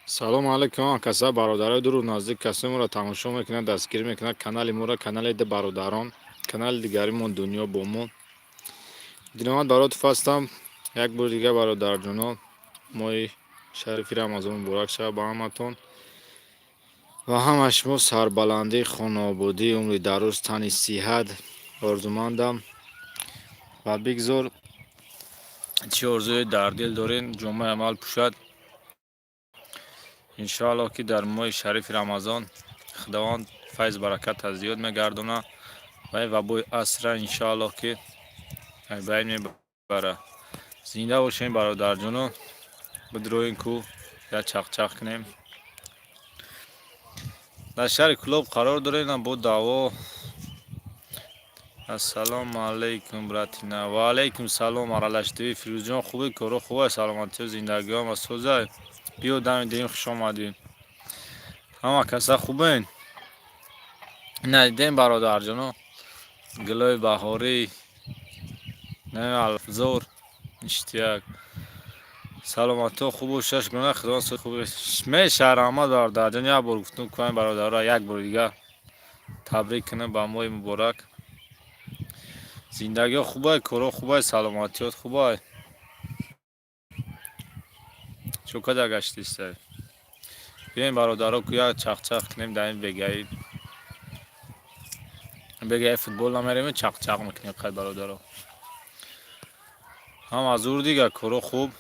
Салому алайкум, каса бародарои дуру наздик, касои моро тамошо мекунад, дастгирӣ мекунад канали моро, канали ду бародарон, канали дигаримон «Дунё бо мо». Диномад баротов ҳастам. Як бори дига, бародарҷоно, моҳи шарифи Рамазон муборак шавад ба ҳаматон ва ҳама шумо сарбаландӣ, хонаободӣ, умри дароз, тани сиҳат орзумандам ва бигзор чӣ орзуе дар дил дорем, ҷомаи амал пӯшад. Иншоаллоҳ, ки дар моҳи шарифи Рамазон Худованд файз бараката зиёд мегардонад ва ин вабои асра, иншоаллоҳ, ки байн мебара. Зинда бошем, бародарҷоно. Бидроем ку як чақчақ кунем. Дар шаҳри Кӯлоб қарор дорем бо даъво. Ассалому алайкум, братина. Ва алайкум салом, Аралаштиви Фирӯзҷон, хубӣ, коро хуб, саломатиё, зиндагиҳо ва созай. Биё, дами дем, хуш омадӣ. Ҳама каса хубен? Надидем, бародарҷоно, гулои баҳорӣ, алфзор иштияк. Саломатиҳо хуб бошад, шукрона Худованд, хуб меша. Раҳмат, бародарҷон. Як бор гуфтум кунем, бародарро як бори дига табрик кунем ба моҳи муборак. Зиндагиҳо хубай, корҳо хубай, саломатиёт хубай? Чо када гаштистай? Биёем, бародаро, ку як чақчақ кунем дар ин бегаи бегаи футбол намерем, чақчақ мекунем. Қай, бародаро, ҳама зур дига, корҳо хуб.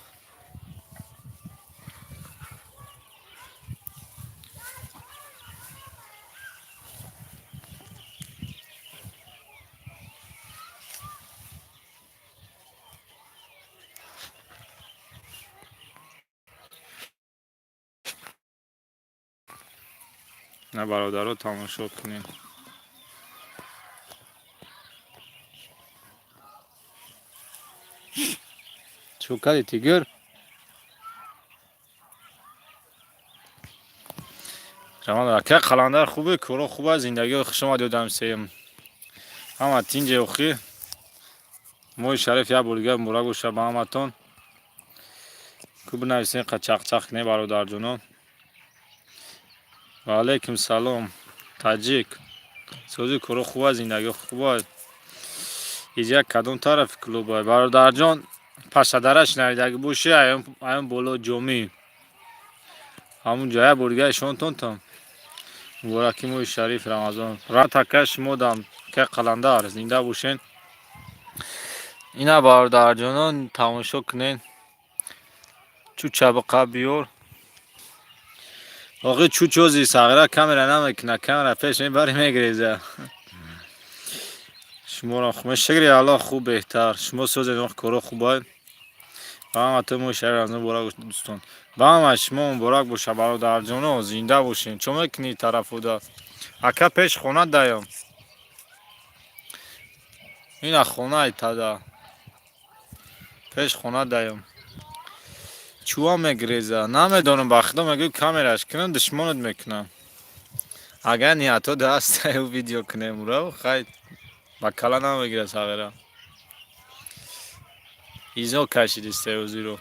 На, бародаро, тамошо кунем. Чо кади, тигр? Ака Қаландар, хубе, коро хуба, зиндагио? Хуш омад, ёдам сеюм. Ҳама тинҷе охи. Моҳи шариф як бор дига муборак бошад ба ҳаматон. Ку бинависем, чақчақ кунем, бародарҷоно. Ва алайкум салом, таҷик. Сози, коро хуба, зиндагио хуба? Иҷа кадом тарафи клуба, бародарҷон? Пашадара шунавидаги боши, аён боло ҷомӣ, ҳамун ҷо. Як бор дига ишонтон мубораки моҳи шариф Рамазон. Ратака шумодам, ка Қаландар, зинда бошен. Ина, бародарҷонон, тамошо кунен. Чуча биқа биёр. Охи, чучози сағира камера намекуна, камера пеш мебари, мегиреза. Шуморо шукри Аллоҳ, хуб, беҳтар. Шумо созед, коро хубай? Ба ҳаматон моҳи шариф Рамазон муборак, дӯстон. Ба ҳама шумо муборак боша, бародарҷоно, зинда бошен. Чо мекунӣ тарафуда, ака? Пеш хона даём. Ина хонаи тада, пеш хона даём. Чӯа мегиреза, намедонам. Ба худо, мегӯй камераш кунам, душмонат мекунам. Агар ниятҳо даст видео кунем, ура, хай, ба кала намегира сағира. Изо кашидисте озиро.